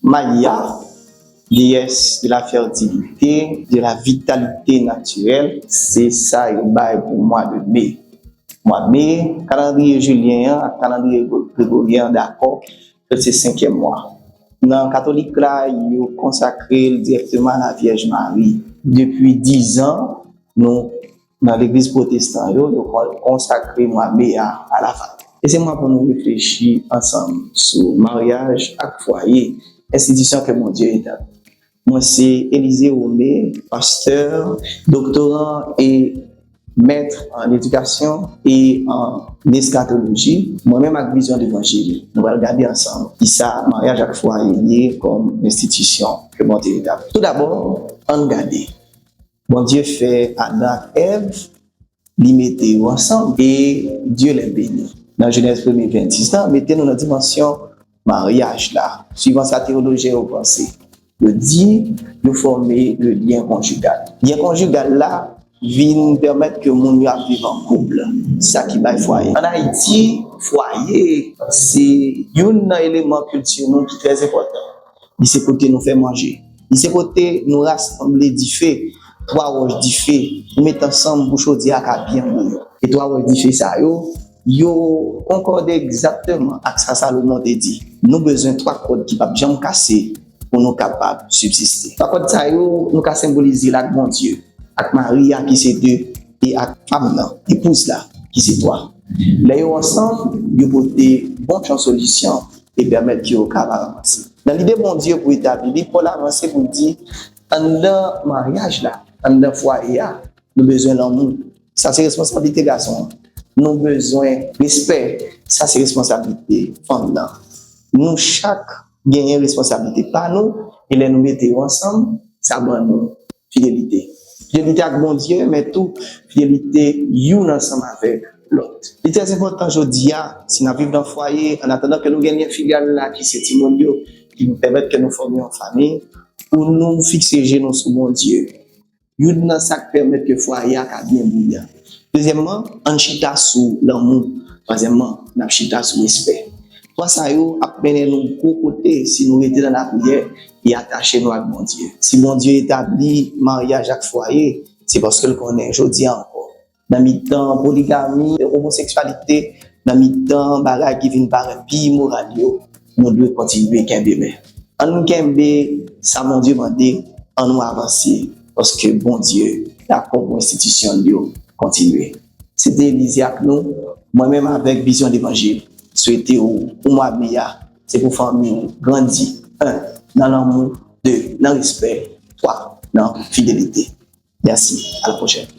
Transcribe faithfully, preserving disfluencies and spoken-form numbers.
Maya, déesse de la fertilité, de la vitalité naturelle, se sa yo bay pou mwa de me. Mwa me, kalandriye jilyen an ak kalandriye gregoryen an dakò ke se senkyèm mwa. Nan katolik la, yo konsakre l dirèkteman a la Vyèj Mari. Depi dizan, nou, nan legliz pwotestan yo, yo kon- konsakre mwa me a a la fatra. E se moman pou nou reflechi ansanm sou maryaj ak fwaye, enstitisyon ke Bondye etabli. Mwen se Élisée Romé, pastè, doktoran e mèt an edikasyon e an eskatoloji. Mwen menm ak Vizyon Levanjil, nou pral gade ansanm kisa maryaj ak fwaye ye kòm enstitisyon ke Bondye etabli. Toudabò, ann gade. Bondye fè Adan ak Èv, li mete yo ansanm, et Dieu les bénit. Nan Jenèz premye ven dis la, mete nou nan dimansyon maryaj la. Swivan sa teyolojyen yo panse, yo di yo fòme le lien conjugal. Lyen konjigal la vin pèmèt ke moun yo ap viv an koup, sa ki bay fwaye. Ann Ayiti, fwaye se youn nan eleman kilti nou ki trè enpòtan. Li se kote nou fè manje. Li se kote nou rasanble dife, twa wòch dife, nou met ansanm pou chodyè a ka byen bouyon. E twa wòch dife sa yo, yo konkòde egzakteman ak sa Salomon te di. Nou bezwen twa kòd ki p ap janm kase pou nou kapab sibsiste. Twa kòd sa yo, nou ka senbolize l ak Bondye, ak mari a ki se de, e ak fanm nan, epouz la, ki se twa. Lè yo ansanm, yo pote bon jan solisyon e pèmèt ke yo kapab avanse. Nan lide Bondye pou etabli li, Pòl avanse pou l di, anndan maryaj la, anndan fwaye a, nou bezwen lanmou. Sa se responsablite gason an. Nou bezwen respè. Sa se responsablite fanm nan. Nou chak genyen responsablite pa nou, e lè nou mete yo ansanm, sa ban nou fidelite. Fidelite ak Bondye, men tou fidelite youn ansanm avèk lòt. Li trè enpòtan jodi a, si n ap viv nan fwaye, an atandan ke nou gen lyen filyal la, ki se timoun yo, ki pèmèt ke nou fòme yon fanmi, pou nou fikse je nou sou Bondye. Youn nan sa k pèmèt ke fwaye a ka byen bouyan. Dezyèmman, ann chita sou lanmou. Twazyèmman, n ap chita sou respè. Twa sa yo ap mennen nou gwo kote si nou rete nan lapriyè e atache nou ak Bondye. Si Bondye etabli maryaj ak fwaye, se paske l konnen jodi a ankò, nan mitan poligami, omoseksyalite, nan mitan bagay ki vin parèt pi imoral yo, nou dwe kontinye kenbe men. Ann kenbe sa Bondye mande, ann nou avanse, paske Bondye dakò pou enstitisyon l yo kontinye. Se te Elize ak nou, mwen menm avèk Vizyon Levanjil, swete w pou mwa me a, se pou fanmi w grandi, en, nan lanmou, de, nan respè, twa, nan fidelite. Mèsi, a la pwochèn.